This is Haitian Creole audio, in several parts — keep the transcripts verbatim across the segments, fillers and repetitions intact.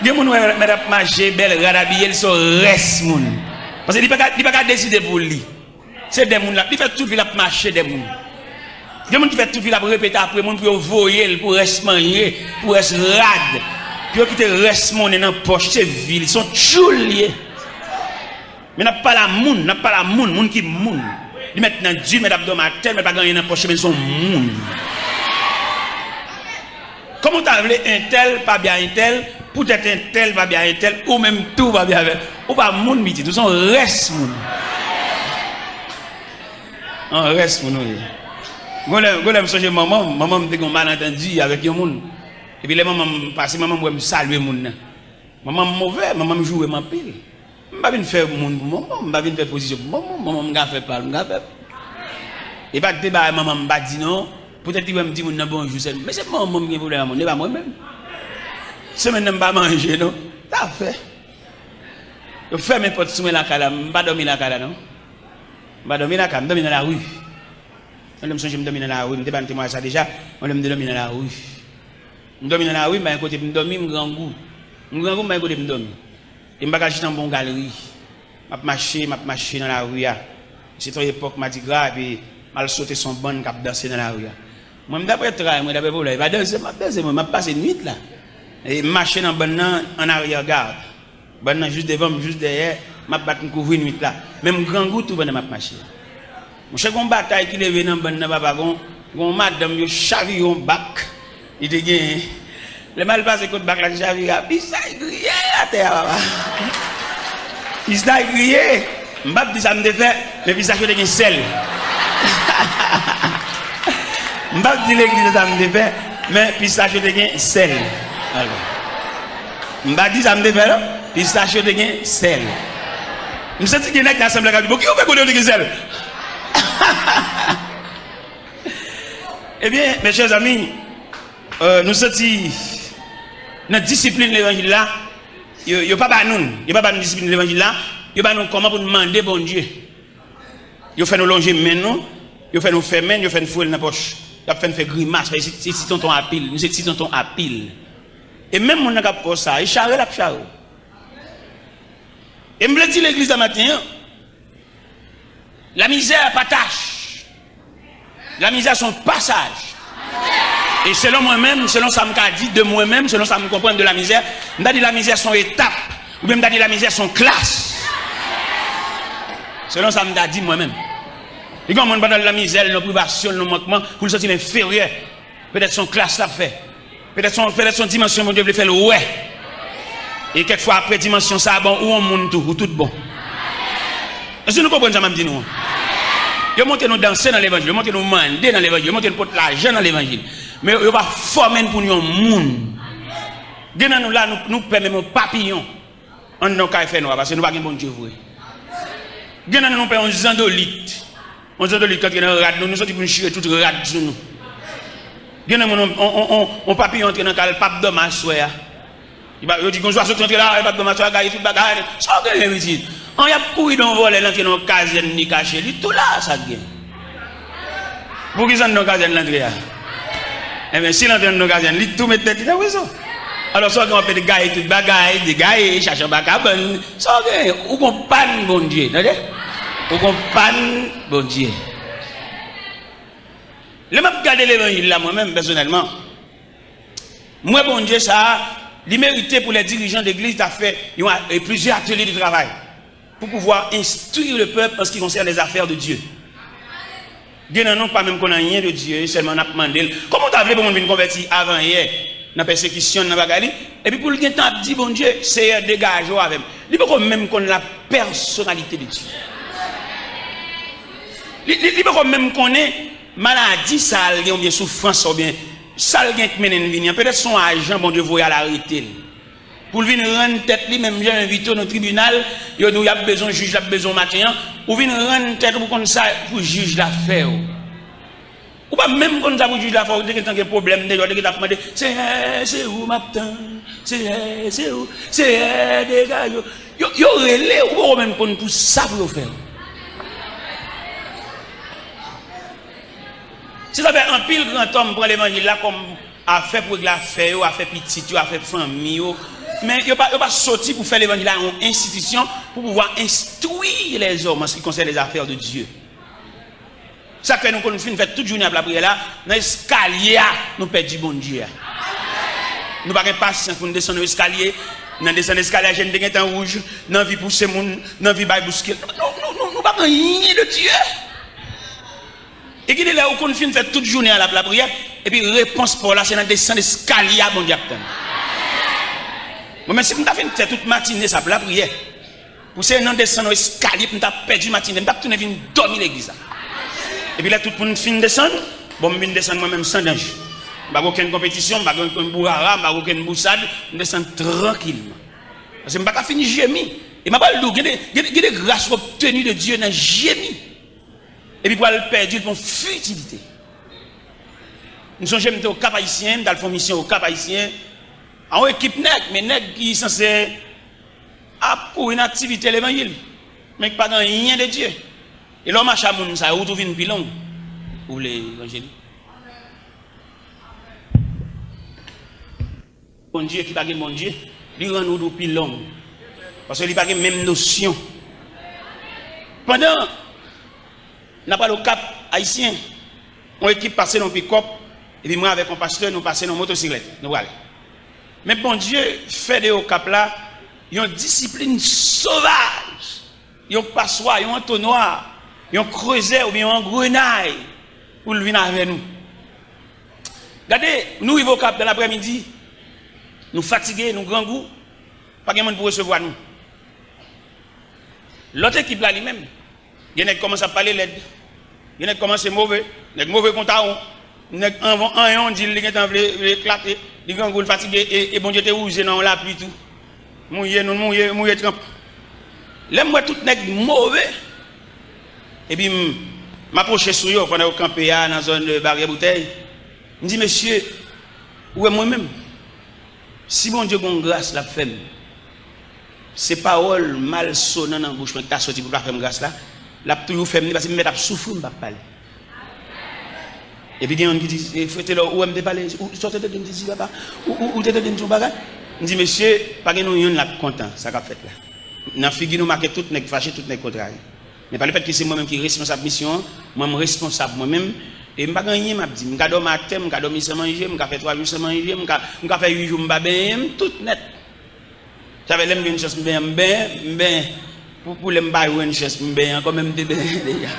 Gen moun wè mèt ap mache, bèl rad abiye, l se yon rès moun. Paske li pa ka, li pa ka deside pou li. Se dè moun l ap, li fè tout vi l ap mache dè moun. Gen moun ki fè tout vi l ap repete apre moun pou yo voye l, pou rès manje, pou rès rad, pou yo kite rès monnen nan pòch, se vi l, se yon tchoul li ye. Men n ap pale a moun, n ap pale a moun, moun ki moun. Li mèt nan di, mèt ap dòmi atè, mèt pa gen anyen nan pòch, men l se yon moun. Kòman w ta vle entèl pa byen entèl, poutèt entèl pa byen entèl, ou menm tou pa byen avè l? Ou pa moun, pitit, ou se yon rès moun. Yon rès moun ou ye. Gon lè, gon lè m sonje manman m, manman m te gen yon malantandi avèk yon moun. Epi lè manman m pase, manman m wè m salye moun nan. Manman m move, manman m joure m anpil. M pa vin fè moun pou manman m, m pa vin fè pozisyon pou manman m, manman m ka fè pa l, m ka fè. E pa t de bagay manman m pa di non, poutèt li wè m di moun nan bonjou sèlman. Men se manman m gen pwoblèm ak moun, e pa mwen menm. Semèn nan m pa manje non. Sa fè. Yo fèmen pòt sou mwen lakay la, m pa dòmi lakay la non. M pa dòmi lakay, m dòmi nan lari. Yon lè m sonje m dòmi nan lari, m te ba n temwayaj sa deja, yon lè m te dòmi nan lari. M dòmi nan lari, m pa gen kote pou m dòmi, m grangou. M grangou, m pa gen kote pou m dòmi. E m pa ka chita anba yon galri. M ap mache, m ap mache nan lari a. Se te yon epòk madigra, epi m al sote sou yon bann k ap danse nan lari a. Mwen, m daprè tray mwen, daprè pwoblèm, e pa danse m ap danse, mwen, m ap pase nwit la. E m mache nan bann nan, an aryè gad. Bann nan jis devan m, jis dèyè, m ap bat m kouvri nwit la. Men m grangou tou pandan m ap mache. Monchè, gon batay ki leve nan bann nan, papa, gon, gon madanm yo chavire yon bak li te genyen. Lè m al pase kot bak la, li chavire a, pistach griye atè a, papa. Pistach griye. M p ap di sa m te fè, men pistach yo te gen sèl. M p ap di legliz sa m te fè, men pistach yo te gen sèl. Alò. M pa di sa m te fè non. Pistach yo te gen sèl. M santi gen nèg nan asanble a k ap di, "Bon, ki yo fè kote yo te gen sèl?" Ebyen, mes chers amis, euh, nou santi nan disiplin levanjil la, yo, yo pa ba nou, yo pa ba nou disiplin levanjil la, yo ba nou kòman pou nou mande Bondye. Yo fè nou lonje men nou, yo fè nou fèmen, yo fè n foure l nan pòch. Y ap fè n fè grimas, paske se, se ti tonton apil, nou se ti tonton apil. E menm moun nan k ap fè w sa, e chare l ap chare w. E m vle di legliz la maten an, la misère pa tâche. La misère se yon pasaj. E selon mwen menm, selon sa m ka di de mwen menm, selon sa m konprann de la misère, m ta di la misère se yon etap, oubyen m ta di la misère se yon klas. Selon sa m ta di mwen menm. Li gen yon moun pandan l nan mizè, l nan privasyon, l nan mankman, pou l santi l enferyè. Petèt se yon klas l ap fè. Petèt se yon, petèt se yon dimansyon Bondye vle fè l wè. E kèk fwa apre dimansyon sa a, bon, ou yon moun tou, ou tout bon. Èske nou konprann sa m ap di nou an? Yo montre nou danse nan levanjil, yo montre nou mande nan levanjil, yo montre nou pot lajan nan levanjil. Men yo, yo pa fòme n pou n yon moun. Gen nan nou la, nou, nou pè menm yon papiyon anndan yon kay fènwa, paske nou pa gen Bondye vre. Gen nan nou, nou pè yon zandolit. Yon zandolit k antre nan rad nou, nou santi pou n chire tout rad sou nou. Gen nan moun, on, on, on, on, on papiyon antre nan kay, l p ap dòmi aswè a. Li pa, yo di, gon zwazo ki antre la, li p ap dòmi aswè a, gaye tout bagay. Sa w genyen, pitit? An, y ap kouri de yon vòlè, l antre nan yon kazèn, li kache, li tou la, sa k gen? Poukisa anndan yon kazèn l antre a? Enben, si l antre anndan yon kazèn, li tou met tèt li nan prizon. Alò, sa w gen, w ap pede gaye tout bagay, degaye, chache anba kabann. Sa w gen, ou gon pann Bondye, tande? Ou gon pann Bondye. Lè m ap gade levanjil la, mwen menm, pèsonèlman, m wè Bondye sa a, li merite pou lè dirijan legliz ta fè yon a-, e plizyè atelye de travay pou pouvwa enstwi le pèp an se ki konsène lè zafè de Dye. Gen nan nou pa menm konn anyen de Dye, sèlman n ap mande l. Kòman w ta vle pou moun vin konvèti avan yè nan pèsekisyon l, nan bagay li, epi pou l gentan ap di Bondye, Seyè, degaje w avè m? Li poko menm konn la pèsonalite de Dye. Li, li, li poko menm konnen maladi sa l gen, oubyen soufrans sa, oubyen sa l gen k mennen l vini an. Petèt se yon ajan Bondye voye al arete l. Pou l vin rann tèt li, menm jan yo envite w nan tribinal, yo di w y ap bezwen jij la, ap bezwen w maten an, ou vin rann tèt ou pou konn sa pou jij la fè w. Ou pa menm konn sa pou jij la fè w, ou te gentan gen pwoblèm deja, ou te gentan ap mande, Seyè, se ou m ap tann, Seyè, se ou, Seyè, degaje w. Yo, yo rele, ou poko menm konn pou sa pou yo fè w. Se sa fè anpil grantòm pran levanjil la kòm afè pou regle afè yo, afè pitit yo, afè fanmi yo. Men yo pa, yo pa soti pou fè levanjil la yon enstitisyon pou pouvwa enstwi lèzòm an se ki konsène lèzafè de Dye. Sa k fè nou konn fin fè tout jounen ap lapriyè la, nan eskalye a, nou pèdi Bondye a. Nou pa gen pasyans pou n desann yon eskalye, nan desann eskalye a, je n te gentan wouj, n anvi pouse moun, n anvi bay bouske. Nou, nou, nou, nou pa gen anyen de Dye. E gen de lè ou konn fin fè tout jounen an l ap lapriyè, epi repons pa w la se nan desann eskalye a Bondye ap tann. Mwen menm si m ta fin fè tout matine sa ap lapriyè, pou se nan desann yon eskalye pou m ta pèdi matine, m t ap tounen vin dòmi legliz la. Epi lè tout moun fin desann, bon m vin desann mwen menm san danje. M pa gen okenn konpetisyon, m pa gen okenn bourara, m pa gen okenn bousad, m desann trankilman. Paske m pa ka fin jemi. E m ap al di w, gen de, gen de, gen de gras w obteni de Dye nan jemi. Epi pou al pèdi l pou yon fitilite. M sonje m te Okap Ayisyen, m t al fè yon misyon Okap Ayisyen. A yon ekip nèg, men nèg ki sanse ap kouri nan aktivite levanjil, men ki pa gen anyen de Dye. E lè w mache a moun sa yo, wout ou vin pi long. Ou vle evanjelik? Bondye ki pa gen Bondye, li rann wout ou pi long. Paske li pa gen menm nosyon. Pandan n ap pral Okap Ayisyen, yon ekip pase nan pikòp, epi mwen avèk yon pastè, nou pase nan motosiklèt, nou prale. Men Bondye fè de Okap la yon disiplin sovaj, yon paswa, yon antonwa, yon krezè oubyen yon angrenay pou l vin avè nou. Gade, nou rive Okap nan laprèmidi, nou fatige, nou grangou, pa gen moun pou resevwa nou. Lòt ekip la li menm, gen nèg kòmanse ap pale lèd, gen nèg kòmanse move, nèg move kon tawon, nèg anvan anyon di l li gentan vle, vle eklate, li grangou, l fatige, e, e Bondye te wouze nan yon lapli tou. Mouye, nou mouye, mouye tranp. Lè m wè tout nèg move, epi m, m apwoche sou yo pandan yo kanpe a nan zòn, e, Baryè Boutèy, m di, "Mesye, ou wè mwen menm? Si Bondye gon gras l ap fè m, se pawòl malsonan nan bouch mwen ki ta soti pou l pa fè m gras la, l ap toujou fè m li, paske m mèt ap soufri, m p ap pale." Epi gen youn ki di, "E, frè Telò, ou wè m te pale, ou, sa w te tande m te di, papa? Ou, ou, ou te tande m di yon bagay?" M di, "Mesye, pa gen nou youn la k kontan sa k ap fèt la. Nan figi nou make tout nèg fache, tout nèg kontrarye. Men pa lefètke se mwen menm ki responsab misyon an, mwen m responsab mwen menm, e m pa gen anyen m ap di. M ka dòmi atè, m ka dòmi san manje, m ka fè twa jou san manje, m ka, m ka fè uit jou m pa benyen, m tout nèt." Sa fè lè m jwenn chans m benyen, m benyen, m benyen. Pou, pou lè m pa jwenn chans m benyen ankò, men m te benyen deja.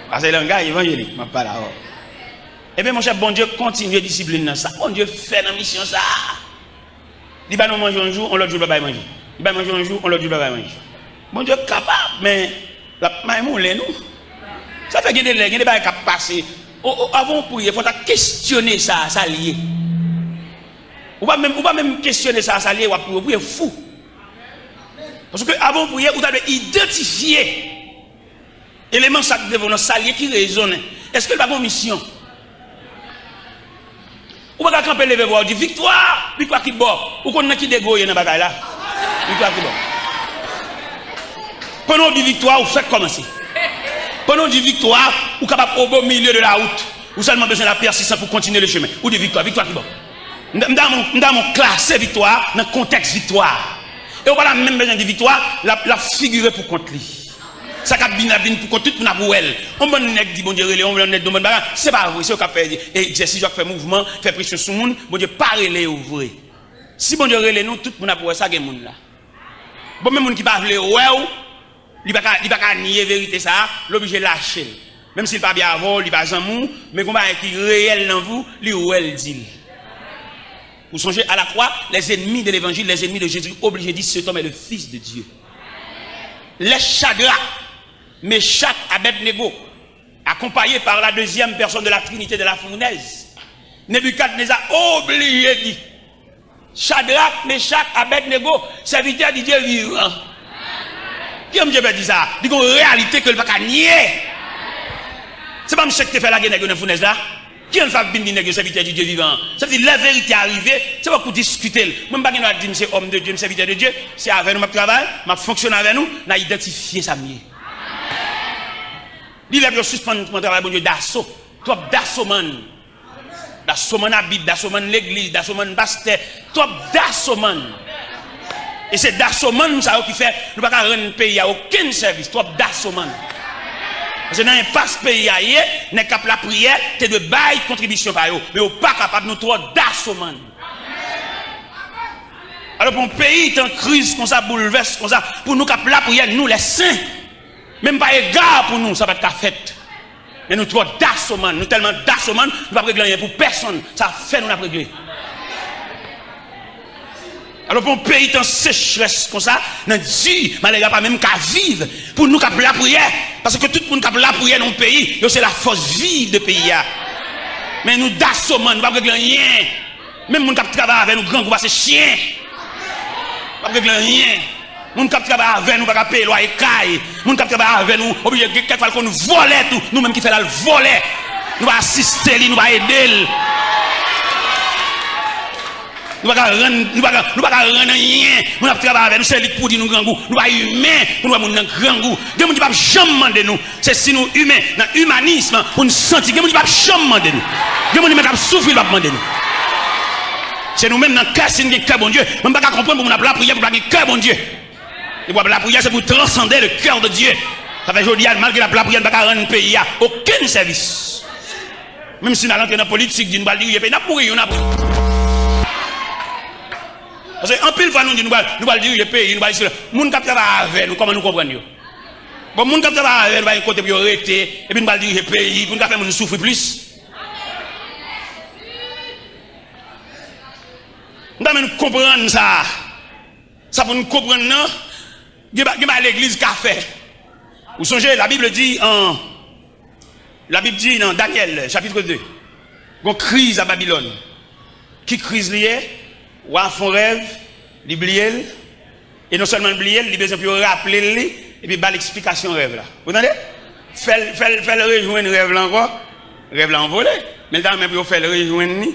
Sa se langaj evanjelik m ap pale avè w. Ebyen, monchè, Bondye kontinye disiplin nan. Sa Bondye fè nan misyon sa a? Li ba nou manje yon jou, yon lòt jou l pa bay manje. Li bay manje yon jou, yon lòt jou l pa bay manje. Bondye kapab, men l ap may moulen nou. Sa fè gen de lè, gen de bagay k ap pase. O, o, avan w priye, fò w ta kesyone sa, sa l ye. Ou pa menm, ou pa menm kesyone sa, sa l ye, w ap priye, w priye fou. Paske avan w priye, ou ta dwe idantifye eleman sa k devan w nan, sa l ye ki rezonnen. Èske l pa gen yon misyon? Ou pa ka kanpe leve bra w di, "Viktwa! Viktwa ki bò?" Ou konn nan ki degre w ye nan bagay la? Viktwa ki bò? Pandan w di viktwa, ou fèk kòmanse. Pandan w di viktwa, ou kapab au beau milieu de la route. Ou sèlman bezwen la pèsistans pou kontinye le chemen. Ou di viktwa, viktwa ki bò? M ta, m ta, m ta klase viktwa nan kontèks viktwa. E ou pa ta menm bezwen di viktwa, l ap, l ap figire pou kont li. Sa k ap vin, ap vin pou kont tout moun ap wè l. Yon bann nèg di Bondye rele yo, yon bann nèg di yon bann bagay. Se pa vre, se yo k ap fè egzèsis, yo k ap fè mouvman, fè presyon sou moun. Bondye pa rele yo vre. Si Bondye rele nou, tout moun ap wè sa gen moun la. Bon, men moun ki pa vle wè w, li pa ka, li pa ka nye verite sa a, l oblije lache l. Menm si l pa byen avè w, li pa zanmi w, men gen yon bagay ki reyèl nan vi w, li wè l di l. Ou sonje, à la croix, les ennemis de l'évangile, les ennemis de Jésus, obligé di, "Cet homme est le Fils de Dieu." Lè Chadrak, Mechak, Abèdnego, accompagné par la deuxième personne de la Trinité de la fournaise, Nebikadneza oblije di, "Chadrak, Mechak, Abèdnego, sèvitè di Dye vivan." Ki jan Bondye fè di sa? Li gen yon reyalite ke l pa ka nye. Se pa misye ki te fè lage nèg yo nan founèz la? Ki jan l fè ap vin di nèg yo sèvitè di Dye vivan an? Sa vle di, lè verite a rive, se pa pou diskite l. Mwen, m pa gen dwa di m se òm de Dye, m sèvitè de Dye. Se avè nou m ap travay, m ap fonksyone avè nou, n a idantifye sa m ye. Li lè pou yo sispann pran travay Bondye daso. Twòp dasomann. Dasomann a Bib, dasomann legliz, dasomann pastè, twòp dasomann. E se dasomann sa yo ki fè nou pa ka rann peyi a okenn sèvis, twòp dasomann. Paske nan enpas peyi a ye, nèg k ap lapriyè te dwe bay kontribisyon pa yo, men yo pa kapab, nou twò dasomann. Alò pou yon peyi tan kriz konsa, boulvès konsa, pou nou k ap lapriyè, nou lè sen, menm pa ega pou nou, sa pa t ka fèt. Men nou twò dasomann, nou tèlman dasomann, nou p ap regle anyen pou pèsonn. Sa fè nou n ap regle. Alò pou yon peyi tan sechrès konsa, nan di, malere a pa menm ka viv, pou nou k ap lapriyè, paske tout moun k ap lapriyè nan yon peyi, yo se lafòs viv de peyi a. Men nou dasomann, nou p ap regle anyen. Menm moun k ap travay avè nou grangou pase chen. P ap regle anyen. Moun k ap travay avè nou pa ka peye lwaye kay. Moun k ap travay avè nou oblije gen kèk fwa l konn vòlè tou. Nou menm ki fè l al vòlè. Nou pa asiste li, nou pa ede l. Nou pa ka rann, nou pa ka, nou pa ka rann anyen. Moun ap travay avè nou, se li k pou di nou grangou. Nou pa imen pou nou wè moun nan grangou. Gen moun ki p ap janm mande nou. Se si nou imen, nan imanis, pou n santi. Gen moun ki p ap janm mande nou. Gen moun ki menm k ap soufri, l p ap mande nou. Se nou menm nan kè, si n gen kè Bondye. Mwen m pa ka konprann pou moun ap lapriyè pou pa gen kè Bondye. E pou ap lapriyè, se pou transande le cœur de Dieu. Sa fè jodi a, malgre n ap lapriyè, n pa ka rann peyi a okenn sèvis. Menm si n al antre nan politik, di nou pral dirije peyi, n ap mouri youn apre. Paske anpil fwa nou di nou pral, nou pral dirije peyi, nou pral sila. Moun k ap travay avè nou, kòman nou konprann yo? Bon, moun k ap travay avè nou pa gen kote pou yo rete, epi nou pral dirije peyi, pou nou ka fè moun soufri plis. M ta renmen nou konprann sa. Sa pou nou konprann nan, gen ba- gen bagay legliz ka fè. Ou sonje, la Bible dit en, la Bib di nan Danyèl, chapitre de, gon kriz a Babilòn. Ki kriz li ye? Wa fè yon rèv, li bliye l, e non sèlman l bliye l, li bezwen pou yo raple l li, epi ba l eksplikasyon rèv la. Ou tande? Fè l, fè l, fè l rejwenn rèv la ankò. Rèv la anvole, men l ta renmen pou yo fè l rejwenn li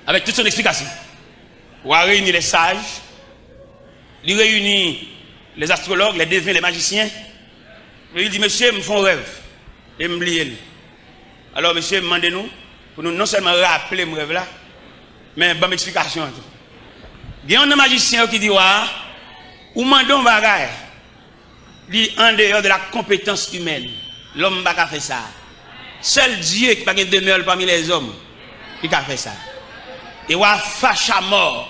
avèk tout son eksplikasyon. Wa reyini lè saj, li reyini lè zastrològ, lè deven, lè majisyen. Li di, mesye, m fè yon rèv e m bliye l. Alò, mesye, m mande nou pou nou non sèlman raple m rèv la, men ban m eksplikasyon an tou. Gen youn nan majisyen yo ki di wa a, ou mande yon bagay, li andeyò de la konpetans imèn. Lòm pa ka fè sa. Sèl Dye ki pa gen demè l pami lèzòm ki ka fè sa. E wa a fache amò.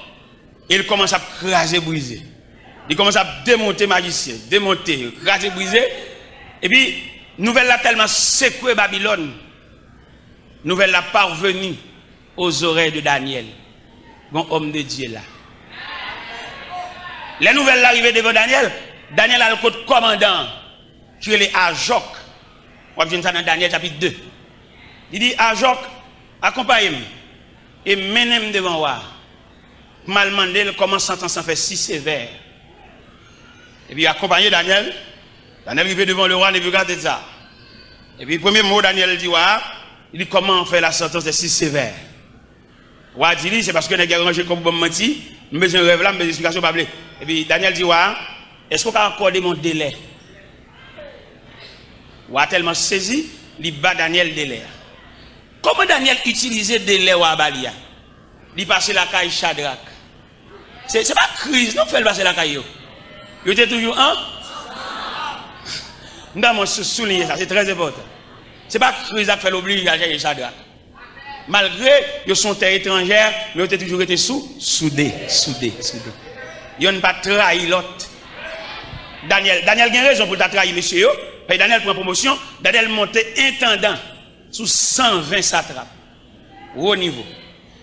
E l kòmanse ap kraze brize. Li kòmanse ap demonte majisyen, demonte, kraze brize. Epi, nouvèl la tèlman sekwe Babilòn, nouvèl la parvenu aux oreilles de Daniel. Gon òm de Dye la. Lè nouvèl la rive devan Danyèl, Danyèl al kot kòmandan an, ki rele Ajòk. W ap jwenn sa nan Danyèl chapit de. Li di, Ajòk, akonpaye m e mennen m devan wa a pou m al mande l kòman santans lan fè si sevè. Epi akonpaye Danyèl, Danyèl rive devan le roi Nebikadneza. Epi premye mo Danyèl di wa a, li di, comment on fait la sentence est si sévère? Wa a di li, se paske nèg yo ranje kò pou ban m manti, m bezwen rèv la, m bezwen eksplikasyon, pa vle. Epi Danyèl di wa a, èske w ka akòde m yon delè? Wa a tèlman sezi, li ba Danyèl delè a. Kòman Danyèl itilize delè wa a ba li a? Li pase lakay Chadrak. Se, se pa kriz non k fè l pase lakay yo. Yo te toujou an. M ta renmen sou- souliye sa, se trè enpòtan. Se pa kriz la k fè l oblije al chèche Chadrak. Malgre yo se yon tè etranjè, men yo te toujou rete sou, soude, soude, soude. Yonn pa t trayi lòt. Danyèl, Danyèl gen rezon pou l ta trayi mesye yo. Paske Danyèl pran pwomosyon, Danyèl monte entandan sou san ven satrap. Wo nivo.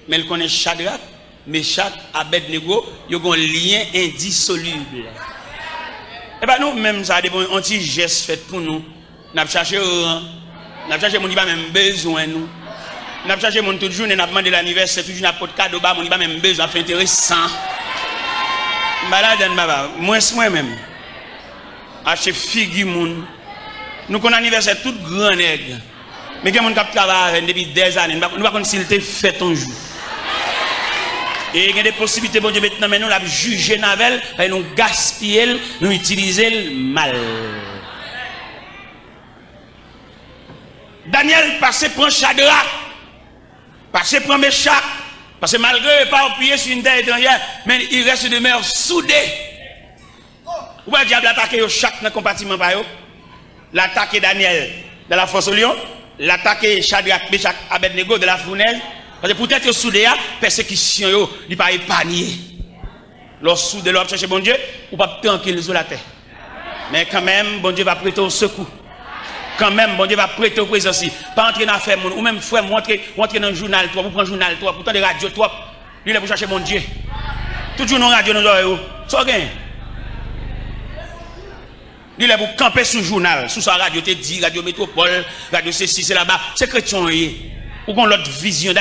Men l konnen Chadrak, Mechak, Abèdnego, yo gen yon lyen endisolib. E pa nou menm sa, depi yon ti jès fèt pou nou, n ap chache ran, n ap chache moun ki pa menm bezwen nou. N ap chache moun tout jounen, n ap mande l anivèsè, tout jounen ap pot kado ba moun ki pa menm bezwen, ap fè enteresan. M pa ladann, papa, mwens mwen menm. Achte figi moun. Nou konn anivèsè tout gran nèg. Men gen moun k ap travay avè n depi dèzane, nou pa, nou pa konn si l te fèt yon jou. E gen de posiblite Bondye met nan men nou, l ap jije n avè l, paske nou gaspiye l, nou itilize l mal. Danyèl pase pran Chadrak. Pase pran Mechak, paske malgre yo eparpiye sou yon tè etranjè, men ils restent et demeurent soudés. Ou wè dyab la atake yo chak nan konpatiman pa yo. L atake Danyèl dans la fosse aux lions, l atake Chadrak, Mechak, Abèdnego dans la fournaise. Paske poutèt yo soude a, pèsekisyon yo, li pa epanye. Lè w soude, lè w ap chèche Bondye, ou p ap trankil sou latè. Men kanmenm, Bondye va prete w sekou. Kanmenm, Bondye va prete w prezans li. Pa antre nan afè moun. Ou menm, frè m, ou antre, ou antre nan jounal twòp, ou pran jounal twòp, ou tande radyo twòp. Li lè pou chache Bondye. Tout jounen w radyo nan zòrèy ou. Sa w genyen? Li lè pou kanpe sou jounal, sou sa radyo te di, radyo Metwopòl, radyo sesi, se laba. Se kretyen w ye. Ou gon lòt vizyon.